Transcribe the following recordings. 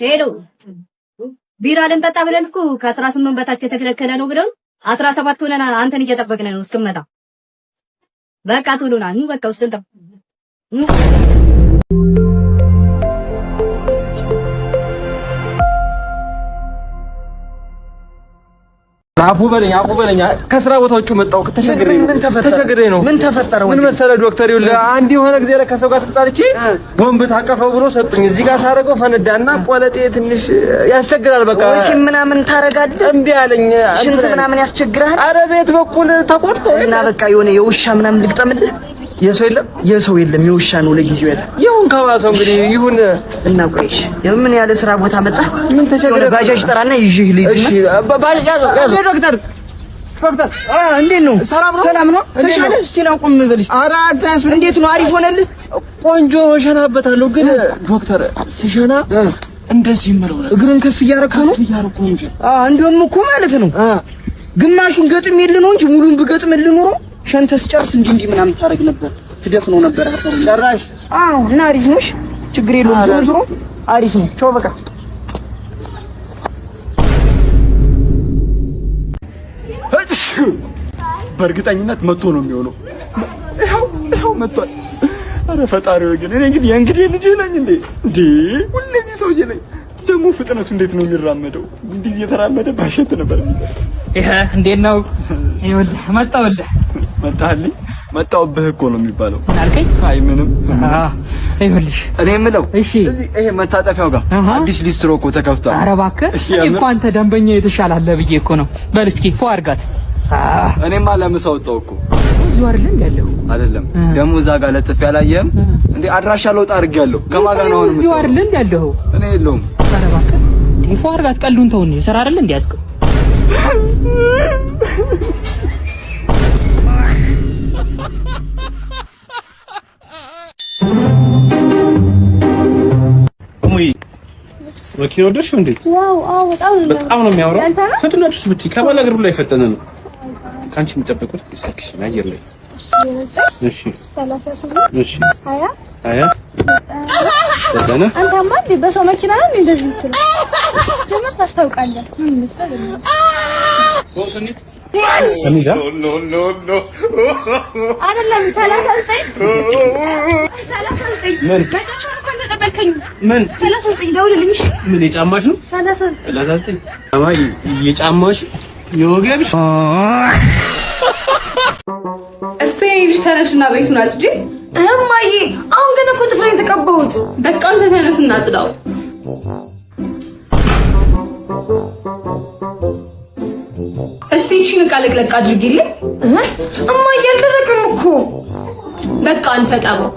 Hello፣ ቢራ ልንጠጣ ብለን እኮ ከ18 በታች የተከለከለ ነው ብለን 17 ሆነን አንተን እየጠበቅን ነው እስክመጣ። በቃ ቶሎ ና፣ ኑ በቃ ውስጥ እንጠ ኑ። አፉ በለኝ፣ አፉ በለኝ። ከስራ ቦታ ውጭ መጣሁ። ተቸግሬ ነው። ተቸግሬ ነው። ምን ተፈጠረ? ምን መሰለህ ዶክተር፣ ይኸውልህ አንድ የሆነ ጊዜ ላይ ከሰው ጋር ተጣልቼ ቦምብ ታቀፈው ብሎ ሰጡኝ። እዚህ ጋር ሳደርገው ፈነዳና ቆለጤ ትንሽ ያስቸግራል። በቃ ወይስ ምናምን ታረጋለህ? እምቢ አለኝ። ሽንት ምናምን ያስቸግራል። ኧረ ቤት በኩል ተቆርጦ እና በቃ የሆነ የውሻ ምናምን ልግጠምልህ። የሰው የለም፣ የሰው የለም፣ የውሻ ነው ለጊዜው ያለ። ይሁን ከባሰው እንግዲህ ይሁን። እና ቆይሽ የምን ያለ ስራ ቦታ መጣ? ምን ተቸግረህ? ባጃጅ ጠራና ይዤህ ልሂድ። እሺ ባጃጅ ያዘው፣ ያዘው ዶክተር ዶክተር እንዴት ነው? ሰላም ነው? ሰላም ነው? ተሻለ? እስቲ ና ቁም በል እስቲ። ኧረ አታስብ። እንዴት ነው? አሪፍ ሆነልህ? ቆንጆ እሸናበታለሁ፣ ግን ዶክተር ስሸና እንደዚህ የምለው ነገር እግርን ከፍ እያደረክ ነው? እያደረኩ ነው እንጂ። እንደውም እኮ ማለት ነው ግማሹን ገጥሜልህ ነው እንጂ ሙሉን ብገጥምልህ ኖሮ ሸንተህ ስጨርስ እንዲህ እንዲህ ምናምን ታደርግ ነበር፣ ትደፍነው ነበር አፈሩን። ጨራሽ። አዎ። እና አሪፍ ነው። እሺ ችግር የለውም። ዞሮ ዞሮ አሪፍ ነው። ቻው በቃ። በእርግጠኝነት መጥቶ ነው የሚሆነው። ይኸው ይኸው መጥቷል። አረ ፈጣሪ ወይ ግን እኔ እንግዲህ የእንግዲህ ልጅ ነኝ እንዴ? እንዴ ሁለዚህ ሰውዬ ነኝ። ደግሞ ፍጥነቱ እንዴት ነው የሚራመደው? እንዲህ እየተራመደ ባሸት ነበር የሚመስለው። ይሄ እንዴት ነው? ይኸውልህ መጣሁልህ። መጣህልኝ? መጣሁብህ እኮ ነው የሚባለው። ምን አልከኝ? አይ ምንም። ይኸውልሽ እኔ የምለው እሺ፣ እዚህ ይሄ መታጠፊያው ጋር አዲስ ሊስትሮ እኮ ተከፍቷል። ኧረ እባክህ እኔ እኮ አንተ ደንበኛ የተሻለ ብዬ እኮ ነው። በል እስኪ ፎ አድርጋት። እኔማ ለምሳ ወጣሁ እኮ። እዚሁ አይደል እንዴ ያለው? አይደለም ደግሞ እዛ ጋር ለጥፍ ያላየህም እንዴ? አድራሻ ለውጥ አድርጌያለሁ። ከማን ጋር ነው አሁን? እዚሁ አይደል እንዴ ያለው? እኔ የለሁም። ኧረ እባክህ እንዴ ፎ አድርጋት። ቀልዱን ተው እንጂ ስራ አይደል እንዴ ያዝከው? እሙዬ መኪና ወደድሽው እንዴ? Wow! አዎ በጣም ነው በጣም ነው የሚያምረው። ፍጥነቱስ ብትይ ከባለ እግሩ ላይ የፈጠነ ነው። ከአንቺ የሚጠበቁት ስልክሽን አየር ላይ እሺ፣ 38 እሺ፣ 20 20 90። አንተማ እንዴ በሰው መኪና ነው እንዴ እንደዚህ የምትለው? ጀመር ታስታውቃለህ። ምን ይመስላል? እንሂድ። አይደለም 39 39 ምን መጨረሻውን እኮ አልተቀበልከኝም። ምን 39 ደውልልኝ። እሺ ምን የጫማሽ ነው? 39 39 አማይ የጫማሽ የወገብሽ እስቲ ልጅ ተነሽና ቤቱን አጽጂ። እማዬ አሁን ገና እኮ ጥፍሬን ተቀባሁት። በቃ አንተ ተነስና አጽዳው። እስቲ ይህቺን ዕቃ ለቅለቅ አድርጊልኝ። እማዬ አልደረቅም እኮ። በቃ አንተ ጠበው።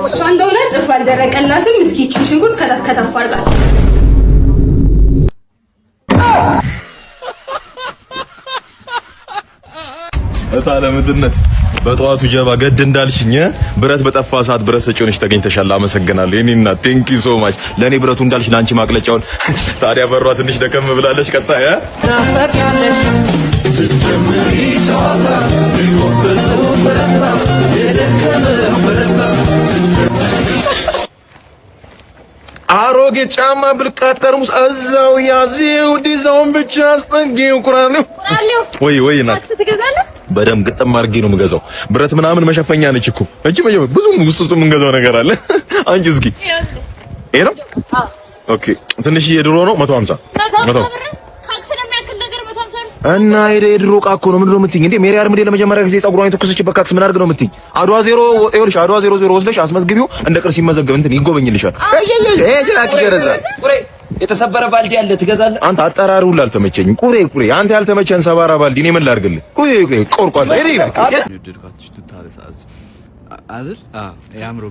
እሷ እንደሆነ ጥፍሩ አልደረቀላትም። እስኪ ይህቺን ሽንኩርት ከተፍ ከተፍ አድርጋት። እታለምትነት በጠዋቱ ጀባ ገድ እንዳልሽኝ ብረት በጠፋ ሰዓት ብረት ሰጪ ሆነሽ ተገኝተሻል። አመሰግናለሁ የኔ እናት፣ thank you so much። ለኔ ብረቱ እንዳልሽ ለአንቺ ማቅለጫውን። ታዲያ በሯ ትንሽ ደከም ብላለች። ቀጣይ አሮጌ ጫማ ብልቃጥ ጠርሙስ እዛው ያዚው ዲዛውን ብቻ አስጠጊው። ቁራሌው ወይ ወይ እናት ትገዛለህ? በደምብ ግጥም አድርጌ ነው የምገዛው። ብረት ምናምን መሸፈኛ ነች እኮ እቺ። ብዙ ውስጥ የምንገዛው ነገር አለ። አንቺ እስኪ ይሄ ነው። Okay ትንሽ የድሮ ነው 150 እና የድሮ ዕቃ እኮ ነው። ምንድን ነው የምትይኝ እንዴ? ሜሪ አርምዴ ለመጀመሪያ ጊዜ ፀጉሯን የተኮሰችበት ካክስ ምን አድርግ ነው የምትይኝ? አድዋ ዜሮ ይኸውልሽ፣ አድዋ 00 ወስደሽ አስመዝግቢው፣ እንደ ቅርስ ይመዘገብ እንትን ይጎበኝልሻል። የተሰበረ ባልዲ አለ ትገዛለህ? አንተ አጠራሩ ሁሉ አልተመቸኝም። ቁሬ ቁሬ፣ አንተ ያልተመቸን ሰባራ ባልዲ እኔ ምን ላድርግልህ? ቁሬ ቁሬ ቆርቋዛ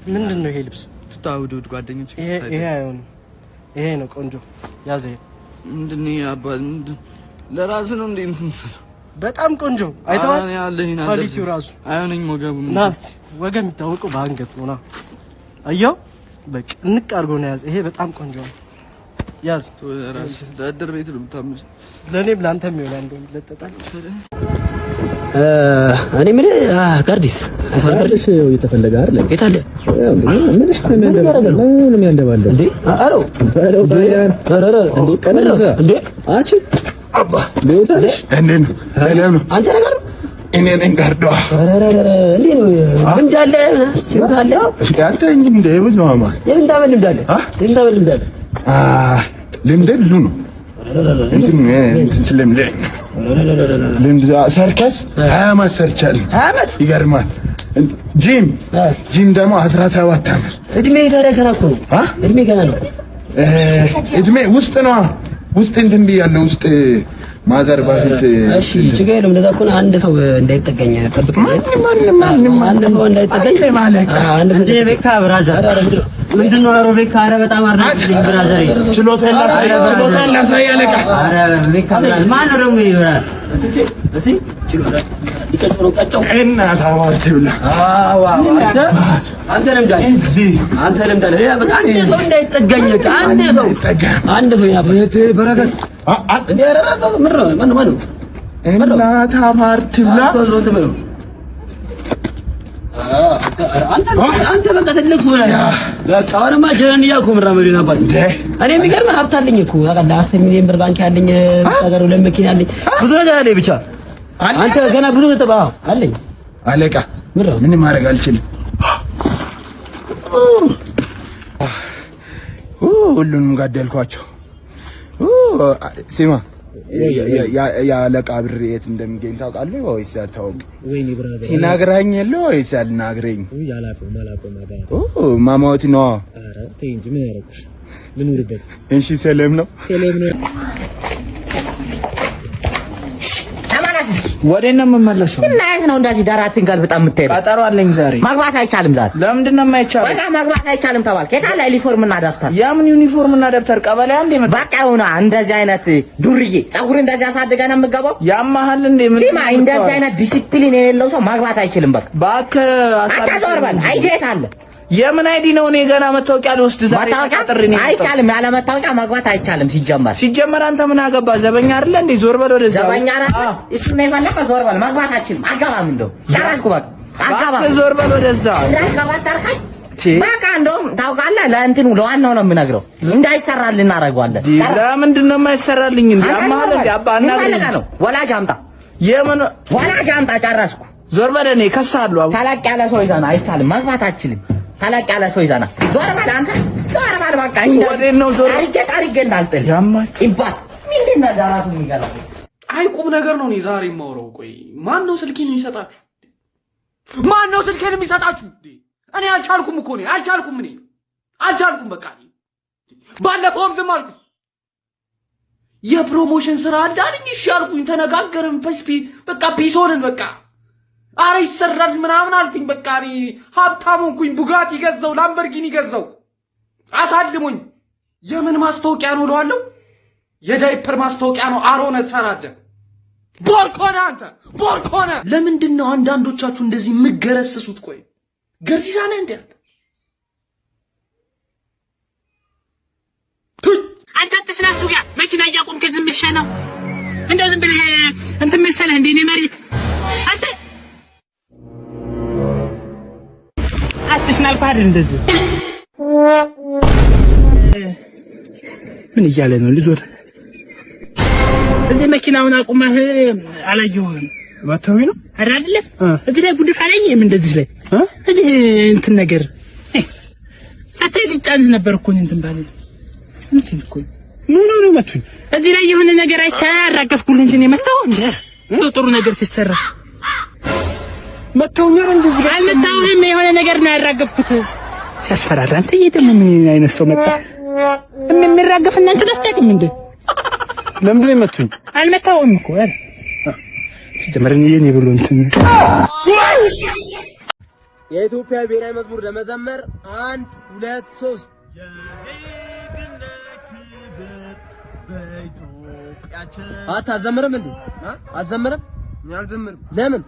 ምንድን ነው ይሄ ልብስ? ጓደኞች ይሄ አይሆንም። ይሄ ነው ቆንጆ። ያዘ። ምንድን ነው አባ? ለራስህ ነው እንዴ? በጣም ቆንጆ አይተዋል። quality ው ራሱ አይሆነኝም። ወገቡ ና እስኪ። ወገብ የሚታወቀው በአንገት ነው። ና አየው፣ በቃ እንቅ አድርጎ ነው ያዘ። ይሄ በጣም ቆንጆ ነው። ያዝ። ለእድር ቤት ነው የምታምጪው። ለእኔም ለአንተም ይሆናል። እንደውም ይለጠጣል። እኔ የምልህ ጋርዲስ ጋርዲስ እየተፈለገ አይደል? የት አለ? ምንሽ ነው የሚያንደባለው? እንዴ አለው እንዴ ቀነሰ እንዴ አንቺ አባ ሊወጣልሽ እንዴ ነው? ሰላም ነው? አንተ ነገር እኔ ነኝ ጋርዷ። እንዴ ነው ልምድ አለ ችሎታ አለ? አንተ እንዴ ብዙ ነው አማ የስንት ዓመት ልምድ አለ? የስንት ዓመት ልምድ አለ? ልምዴ ብዙ ነው። እንትን እንትን ስለምለኝ ልምድ ሰርከስ 20 ዓመት ሰርቻለሁ። 20 ዓመት ይገርማል። ጂም ደግሞ 17 ዓመት። እድሜ ታዲያ ገና እኮ ነው። እድሜ ገና ነው። እድሜ ውስጥ ነው ውስጥ እንትን ብያለሁ። ውስጥ ማዘር ባፊት። እሺ ችግር የለም። እንደዛ ከሆነ አንድ ሰው እንዳይጠጋኝ ጠብቅ። ማንም አንድ ሰው እንዳይጠጋኝ ማለቅ አንድ ሰው ቤካ brother ምንድን ነው? ኧረ ቤካ፣ ኧረ በጣም አድናቂኝ brother። ችሎታዬን ላሳይ አለቃ። ኧረ ቤካ brother ማነው ደግሞ ይሄ brother? እስኪ ችሎታ ሊቀጨው ነው ቀጨው። እናት አባቴ ብላ አዎ አንተ ልምድ አለ፣ አንተ ልምድ አለ። ሌላ በቃ አንድ ሰው እንዳይጠጋኝ በቃ አንድ ሰው አንድ ሰው ይናፈቅ በረከት እንዴ! ኧረ ምን ነው ማነው ማነው? እናት አባቴ ብላ አንተ በቃ ትልቅ ሰው ነህ። በቃ አሁንማ ጀነን እያልኩ የምራመደው ነው አባት። እኔ የሚገርምህ ሀብት አለኝ እኮ ታውቃለህ። 10 ሚሊዮን ብር ባንክ ያለኝ ነገር፣ ሁለት መኪና አለኝ፣ ብዙ ነገር አለኝ። ብቻ አንተ ገና ብዙ ነጥብ አለኝ። አለቃ ምንም ማድረግ አልችልም። ሁሉንም ጋደልኳቸው። ስማ የአለቃ ብር የት እንደሚገኝ ታውቃለህ ወይስ አታውቅም? ትነግረኛለህ ወይስ አልነግረኝ? ማሞት ነው። እሺ ሰላም ነው። ወዴት ነው የምመለሰው? እና የት ነው እንደዚህ ደራትን ገልብጣ የምትሄደው? ቀጠሮ አለኝ ዛሬ። መግባት አይቻልም ዛሬ። ለምንድን ነው የማይቻለው? በቃ መግባት አይቻልም ተባልክ። የት አለ ዩኒፎርም እና ደብተር? የምን ዩኒፎርም እና ደብተር? ቀበሌ አንድ የመጣ በቃ ይሁን። እንደዚህ አይነት ዱርዬ ፀጉር እንደዚህ አሳድገህ ነው የምትገባው? ያማሃል እንዴ? ምን ሲማ፣ እንደዚህ አይነት ዲሲፕሊን የሌለው ሰው ማግባት አይችልም። በቃ እባክህ አንተ ዞር በል። ID የት አለ? የምን ID ነው? እኔ ገና መታወቂያ ልወስድ ዛሬ ተቀጥሬ ነው። አይቻልም። ያለ መታወቂያ መግባት አይቻልም። ሲጀመር አንተ ምን አገባ? ዘበኛ አይደለ እንዴ? ዞር በል ወደዛ። ዘበኛ አይደለ? እሱ ነው የፈለከው። ዞር በል። መግባት አልችልም። አገባም። እንደው ጨረስኩ። በቃ አገባም። ዞር በል ወደዛ። እንዳትቀባጠርከኝ በቃ። እንደውም ታውቃለህ፣ ለእንትኑ ለዋናው ነው የምነግረው። እንዳይሰራልን እናደርገዋለን። ለምንድን ነው የማይሰራልኝ? እንዴ አማሃል እንዴ? አባ አናግረኝ ነው። ወላጅ አምጣ። የምን ወላጅ አምጣ። ጨረስኩ። ዞር በል። እኔ ከሳለሁ። ተለቅ ያለ ሰው ይዘና አይቻልም። መግባት አልችልም። ተለቅ ያለ ሰው ይዘና። ዞር በል አንተ፣ ዞር በል በቃ። ወዴት ነው ዞር? አርጌ ጠርጌ እንዳልጥል ይባል። ምንድን ነው ዳራቱ የሚገላው? አይ ቁም ነገር ነው እኔ ዛሬ የማወራው። ቆይ ማን ነው ስልኬን የሚሰጣችሁ? ማን ነው ስልኬን የሚሰጣችሁ? እኔ አልቻልኩም እኮ እኔ አልቻልኩም፣ እኔ አልቻልኩም። በቃ ባለፈውም ዝም አልኩኝ። የ promotion ስራ አለ አለኝ። እሺ አልኩኝ። ተነጋገርን። ፐስፒ በቃ peace ሆንን። በቃ አረ ይሰራል ምናምን አልኩኝ። በቃ እኔ ሀብታም ሆንኩኝ። ቡጋቲ ገዛው፣ ላምበርጊኒ ገዛው፣ አሳልሞኝ። የምን ማስታወቂያ ነው እለዋለሁ። የዳይፐር ማስታወቂያ ነው። አሮነ ትሰራለህ። ቦርክ ሆነ አንተ ቦርክ ሆነ። ለምንድን ነው አንዳንዶቻችሁ እንደዚህ የምገረስሱት? ቆይ ገርሲሳ ነህ እንዴ አንተ? አንተ አትስናሱ ጋር መኪና እያቆምክ ዝም ብለህ ነው። እንደው ዝም ብለህ እንትን መሰለህ እንደ እኔ መሬት አንተ አትስና አልኩህ አይደል? እንደዚህ ምን እያለ ነው ልጆ? እዚህ መኪናውን አቁመህ አላየሁህም። መተውኝ ነው ኧረ አይደለም፣ እዚህ ላይ ጉድፍ አላየህም? እንደዚህ ላይ እዚህ እንትን ነገር ሳታይ ልጫንህ ነበር እኮ እንትን ባለ እንትን እኮ ምን ነው መቱኝ። እዚህ ላይ የሆነ ነገር አይቼ አራገፍኩልህ እንጂ እኔ መታው እንዴ? ጥሩ ነገር ሲሰራ መተውኛል። እንደዚህ ጋር አልመታሁህም። የሆነ ነገር ነው ያራገፍኩት። ሲያስፈራራ አንተ ደግሞ ምን አይነት ሰው መጣ? የሚራገፍ እናንተ አታውቅም እንዴ? ለምንድን ነው የመቱኝ? አልመታሁም እኮ ኧረ ሲጀመር እኔ የኔ ብሎ እንትን የኢትዮጵያ ብሔራዊ መዝሙር ለመዘመር 1 2 3 አታዘምርም እንዴ? አዘምርም? አልዘምርም። ለምን?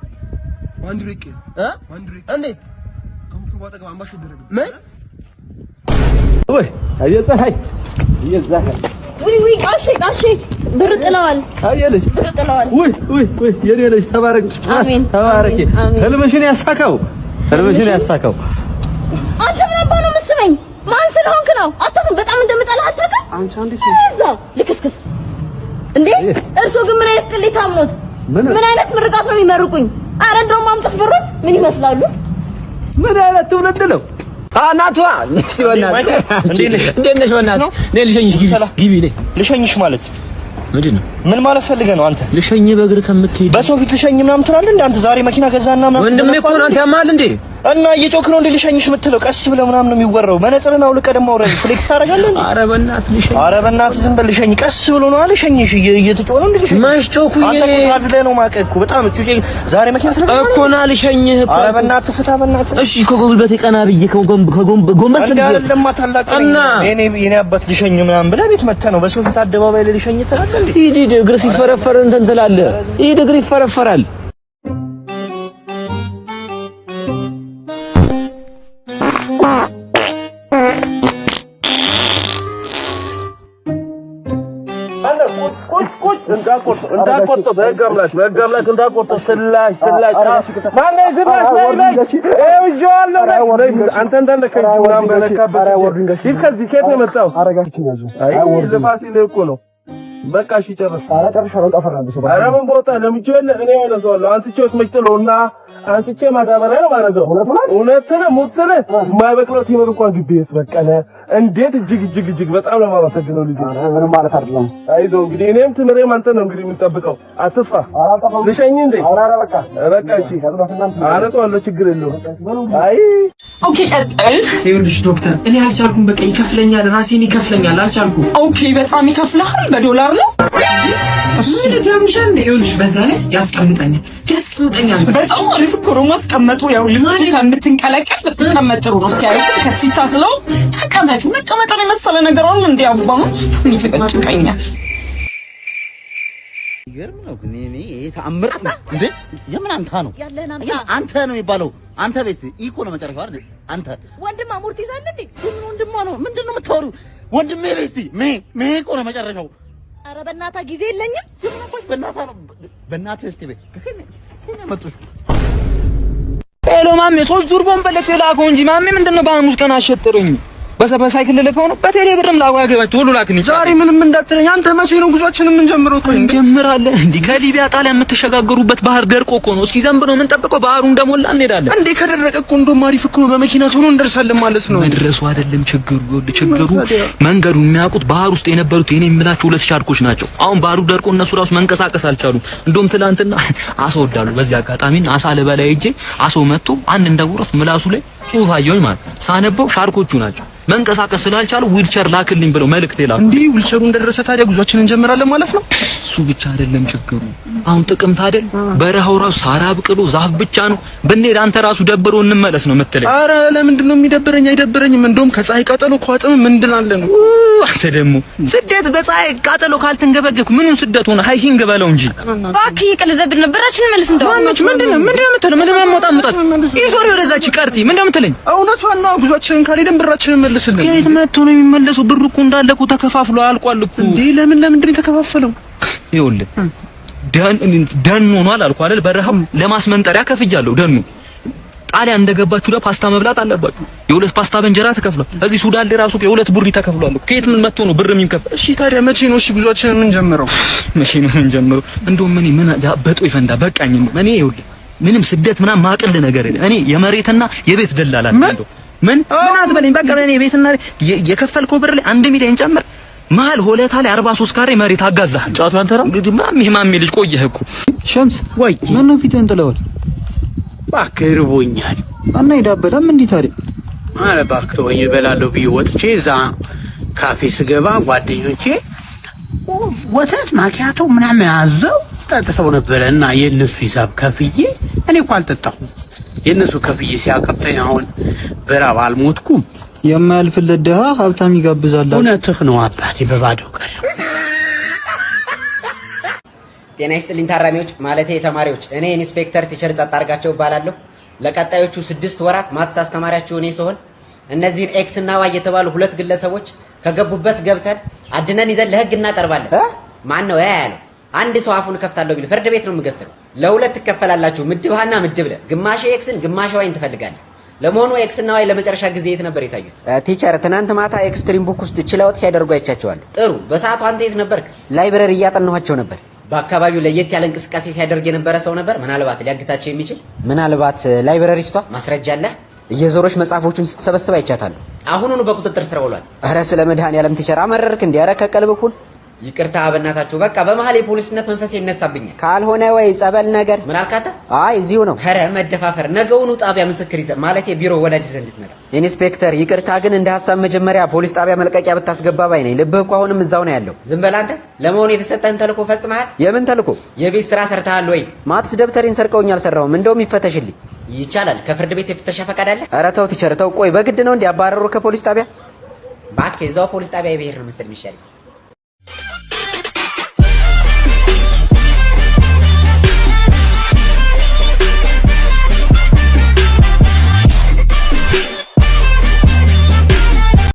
ባንዲራ ይቀየር። ባንዲራ እንዴት? ከኮከቡ አጠገብ አምባሻ ይደረግበት። ምን? ወይ አየህ ፀሐይ፣ አየህ ፀሐይ፣ ውይ ውይ፣ ጋሼ ጋሼ፣ ብር ጥለዋል። አየልሽ፣ ብር ጥለዋል። ውይ ውይ ውይ፣ የኔ ልጅ ተባረክ። አሜን። ተባረኪ። አሜን። ህልምሽን ያሳካው፣ ህልምሽን ያሳካው። አንተ ምን አባ ነው የምትስመኝ? ማን ስለሆንክ ነው? አታውቅም? በጣም እንደምጠላህ አታውቅም? አንቺ አንዴ እዛው ልክስክስ እንዴ! እርሶ ግን ምን አይነት ቅሌታም ኖት? ምን አይነት ምርቃት ነው የሚመርቁኝ? አረ እንደውም አምጡት ብሩን። ምን ይመስላሉ? ምን አይነት ትውልድ ነው? እናቷ እስቲ በእናትህ፣ እንዴት ነሽ? እንዴት ነሽ? በእናትህ ነይ ልሸኝሽ። ግቢ ግቢ፣ ነይ። ልሸኝሽ ማለት ምንድን ነው? ምን ማለት ፈልገህ ነው አንተ? ልሸኝ በእግር ከምትሄድ በሰው ፊት ልሸኝ ምናምን ትላለህ እንዴ? አንተ ዛሬ መኪና ገዛና ምናምን ወንድሜ እኮ ነው። አንተ ያማል እንዴ? እና እየጮክ ነው እንዴ ልሸኝሽ የምትለው? ቀስ ብለህ ምናምን ነው የሚወራው። መነጽርን አውልቀህ ደግሞ አውረድ። Flex ታደርጋለህ እንዴ? ኧረ በእናትህ ልሸኝ። ኧረ በእናትህ ዝም በል ልሸኝ። ቀስ ብሎ ነው ልሸኝሽ። እየተጮህ ነው እንዴ ልሸኝ? መች ጮኩኝ አንተ እኔ? እኮ አዝለህ ነው የማውቅህ እኮ በጣም ጩጬ። ዛሬ መኪና ስለገዛህ እኮ ና ልሸኝህ እኮ። ኧረ በእናትህ ፍታ፣ በእናትህ። እሺ ከጉልበቴ ቀና ብዬ ጎንበስ እንዴ ብዬ አይደለም ታላቅ ነኝ። እና የኔ አባት ልሸኝ ምናምን ብለህ ቤት መተህ ነው በሰው ፊት አደባባይ ላይ ልሸኝ ትላለህ እንዴ? ሂድ ሂድ፣ እግር ሲፈረፈር እንትን ትላለህ። ሂድ፣ እግር ይፈረፈራል። እንዳቆርጠው በህግ አምላክ፣ በህግ አምላክ እንዳቆርጠው። ስላሽ ስላሽ ማነው ስላሽ? ነይ ነይ፣ ይኸው ይዤዋለሁ። ነይ ነይ፣ አንተ እንዳለከኝ ምናምን በነካበት ሂድ ከዚህ። ከየት ነው የመጣው? አይ ልፋት ሲልህ እኮ ነው። በቃ እሺ ጨረስኩ። ኧረ ምን ቦታ ለምጄው የለ እኔ እያነሳዋለሁ። አንስቼውስ መች ጥለውና አንስቼ ማዳበሪያ ነው የማደርገው። እውነት ስልህ ሙት ስልህ የማይበቅለው ቲምር እንኳን ግቢ ውስጥ በቀለ። እንዴት እጅግ እጅግ እጅግ በጣም ነው የማመሰግነው ልጄ። ምንም ማለት አይደለም። አይዞህ እንግዲህ እኔም ትምሬም አንተ ነው እንግዲህ የምንጠብቀው። አትጥፋ። ልሸኝህ እንዴ? በቃ እሺ፣ አነሳዋለሁ፣ ችግር የለውም። አይ Okay ቀጥል። ይኸውልሽ ዶክተር፣ እኔ አልቻልኩም። በቃ ይከፍለኛል፣ ራሴን ይከፍለኛል። አልቻልኩም። Okay በጣም ይከፍልሃል። በዶላር ነው። ምን ደምሻል? ይኸውልሽ በዛ ላይ ያስቀምጠኛል፣ ያስቀምጠኛል። በጣም አሪፍ እኮ ነው ማስቀመጡ። ያው ልብሱ ከምትንቀለቀል ብትቀመጥ ጥሩ ነው። ሲያዩ ከሲታ ስለው ተቀመጡ። መቀመጥን የመሰለ ነገር አለ እንዴ? አባ ምን ይጨቀጭቀኛል። ይገርም ነው ግን እኔ ይሄ ተአምር ነው እንዴ! የምን አንተ ነው? ያለህን አምጣ። የምን አንተ ነው የሚባለው? አንተ ቤት ኢኮ ነው መጨረሻው አይደል? አንተ ወንድማ ሙርት ይዛል እንዴ? የምን ወንድማ ነው? ምንድን ነው የምታወሪው? ወንድሜ ቤስቲ ሜ ሜ እኮ ነው መጨረሻው። ኧረ በእናትህ ጊዜ የለኝም። የምን አባሽ በእናትህ ነው? በእናትህ እስቲ ቤት ከከኔ መጡሽ። Hello ማሜ፣ 3 ዙር ቦምብ ላከው እንጂ ማሜ፣ ምንድን ነው በሐሙስ ቀን አሸጥረኝ? በሳይክል ልልከው ነው። በቴሌ ብርም ላኩ፣ ያገባኝ ቶሎ ላክልኝ። ዛሬ ምንም እንዳትለኝ። አንተ መቼ ነው ጉዟችንን የምንጀምረው? ቆይ እንጀምራለን። እንዲህ ከሊቢያ ጣሊያን የምትሸጋገሩበት ባህር ደርቆ እኮ ነው። እስኪ ዘንብ ነው የምንጠብቀው። ባህሩ እንደሞላ እንሄዳለን። እንዴ ከደረቀ እኮ እንደውም አሪፍ እኮ ነው። በመኪና ቶሎ እንደርሳለን ማለት ነው። መድረሱ አይደለም ችግሩ። ይኸውልህ ችግሩ መንገዱ የሚያውቁት ባህር ውስጥ የነበሩት የኔ የምላቸው ሁለት ሻርኮች ናቸው። አሁን ባህሩ ደርቆ እነሱ ራሱ መንቀሳቀስ አልቻሉም። እንደውም ትላንትና አሳ ወዳሉ በዚህ አጋጣሚ አሳ ልበላ ሄጄ አሳው መጥቶ አንድ እንደጎረስኩ ምላሱ ላይ ጽሁፍ አየሁኝ ማለት ነው። ሳነበው ሻርኮቹ ናቸው መንቀሳቀስ ስላልቻሉ ዊልቸር ላክልኝ ብለው መልእክት የላኩ። እንዴ ዊልቸሩ እንደደረሰ ታዲያ ጉዟችንን እንጀምራለን ማለት ነው። እሱ ብቻ አይደለም ችግሩ። አሁን ጥቅምት አይደል በረሃው ራሱ ሳር አብቅሎ ዛፍ ብቻ ነው። ብንሄድ አንተ ራሱ ደብሮ እንመለስ ነው የምትለኝ። አረ ለምንድን ነው የሚደብረኝ? አይደብረኝም። እንደውም ከፀሐይ ቃጠሎ ኳጥም ምንድን አለ ነው። አንተ ደግሞ ስደት በፀሐይ ቃጠሎ ካልተንገበገብክ ምኑን ስደት ሆነ? Hiking በለው እንጂ። እባክህ እየቀለደብን ነው። ብራችንን መልስ እንደው። ማነች? ምንድን ነው የምትለው? ምንድን ነው የማወጣ ይዞር ወደዛች ቀርቲ ምንድን ነው የምትለኝ? እውነቷን ነው። ጉዟችንን ካልሄድን ብራችንን መልስልን። ከየት መጥቶ ነው የሚመለሰው? ብሩ እኮ እንዳለ እኮ ተከፋፍሎ አልቋል እኮ። እንዴ ለምን ለምንድን ነው የተከፋፈለው? ይኸውልህ ደን ደን ሆኗል አልኩህ አይደል? በረሃው ለማስመንጠሪያ ከፍያለሁ። ደኑ ጣሊያን እንደገባችሁ ለፓስታ መብላት አለባችሁ። የሁለት ፓስታ በእንጀራ ተከፍሏል። እዚህ ሱዳን ላይ ራሱ የሁለት ቡሪ ተከፍሏል እኮ። ከየት ምን መጥቶ ነው ብር የሚከፍል? እሺ ታዲያ መቼ ነው እሺ ጉዟችንን የምንጀምረው? መቼ ነው የምንጀምረው? እንደውም እኔ ምን በጦ ይፈንዳ በቃኝ። እኔ ይኸውልህ ምንም ስደት ምናምን ማቅል ነገር የለም። እኔ የመሬትና የቤት ደላላ ነኝ። እንደው ምን ምን አትበለኝ። በቃ እኔ ቤትና የከፈልከው ብር ላይ 1 ሚሊዮን ጨምር መሀል ሆለታ ላይ 43 ካሬ መሬት አጋዛህ። ጫቱ አንተ ነው እንግዲህ ማሚ ማሚ ልጅ ቆየህ እኮ። ሸምስ ወይ ምን ነው ፊትህን ጥለዋል? እባክህ ርቦኛል። እና ይዳበላም እንዲህ ታዲያ? ኧረ እባክህ ወይ እበላለሁ ብዬ ወጥቼ እዛ ካፌ ስገባ ጓደኞቼ ወተት ማኪያቶ ምናምን አዘው ጠጥተው ነበረ እና የእነሱ ሂሳብ ከፍዬ እኔ እኮ አልጠጣሁም። የእነሱ ከፍዬ ሲያቀብጠኝ አሁን በራብ አልሞትኩም። የማያልፍለት ድሃ ሀብታም ይጋብዛል። እውነትህ ነው አባቴ፣ በባዶ ቀረ። ጤና ይስጥልኝ ታራሚዎች፣ ማለቴ ተማሪዎች። እኔ ኢንስፔክተር teacher ጸጥ አድርጋቸው እባላለሁ። ለቀጣዮቹ 6 ወራት maths አስተማሪያችሁ እኔ ስሆን እነዚህን X እና Y የተባሉ ሁለት ግለሰቦች ከገቡበት ገብተን አድነን ይዘን ለህግ እናቀርባለን። ማን ነው ያ ያለው? አንድ ሰው አፉን ከፍታለሁ ቢል ፍርድ ቤት ነው የምገትረው። ለሁለት ትከፈላላችሁ፣ ምድብ ሀና ምድብ ለ። ግማሽ X ን ግማሽ Y ን ትፈልጋለህ። ለመሆኑ X እና Y ለመጨረሻ ጊዜ የት ነበር የታዩት? Teacher፣ ትናንት ማታ Extreme Book ውስጥ ችለውት ሲያደርጉ አይቻቸዋለሁ። ጥሩ። በሰዓቱ አንተ የት ነበርክ? Library እያጠናኋቸው ነበር። በአካባቢው ለየት ያለ እንቅስቃሴ ሲያደርግ የነበረ ሰው ነበር? ምናልባት ሊያግታቸው የሚችል። ምናልባት librarist ቷ። ማስረጃ አለህ? እየዞረች መጽሐፎቹን ስትሰበስብ አይቻታለሁ። አሁኑኑ በቁጥጥር ስር ውሏት። ኧረ ስለ መድኃኔዓለም teacher አመረርክ እንዴ? ኧረ ከቀልብህ ሁን። ይቅርታ በእናታችሁ። በቃ በመሀል የፖሊስነት መንፈስ ይነሳብኛል። ካልሆነ ወይ ጸበል ነገር። ምን አልክ አንተ? አይ እዚሁ ነው። ኧረ መደፋፈር። ነገውኑ ጣቢያ ምስክር ይዘህ ማለት የቢሮ ወላጅ ይዘህ እንድትመጣ። ኢንስፔክተር ይቅርታ፣ ግን እንደ ሀሳብ መጀመሪያ ፖሊስ ጣቢያ መልቀቂያ ብታስገባ ባይ ነኝ። ልብህ እኮ አሁንም እዛው ነው ያለው። ዝም በል አንተ። ለመሆኑ የተሰጠህን ተልእኮ ፈጽመሃል? የምን ተልእኮ? የቤት ስራ ሰርተሃል ወይ? Maths ደብተሬን ሰርቀውኝ አልሰራሁም። እንደውም ይፈተሽልኝ። ይቻላል። ከፍርድ ቤት የፍተሻ ፈቃድ አለ? ኧረ ተው teacher ተው። ቆይ በግድ ነው እንዲ ያባረሩ ከፖሊስ ጣቢያ? እባክህ እዛው ፖሊስ ጣቢያ የብሄር ነው መሰል የሚሻለኝ።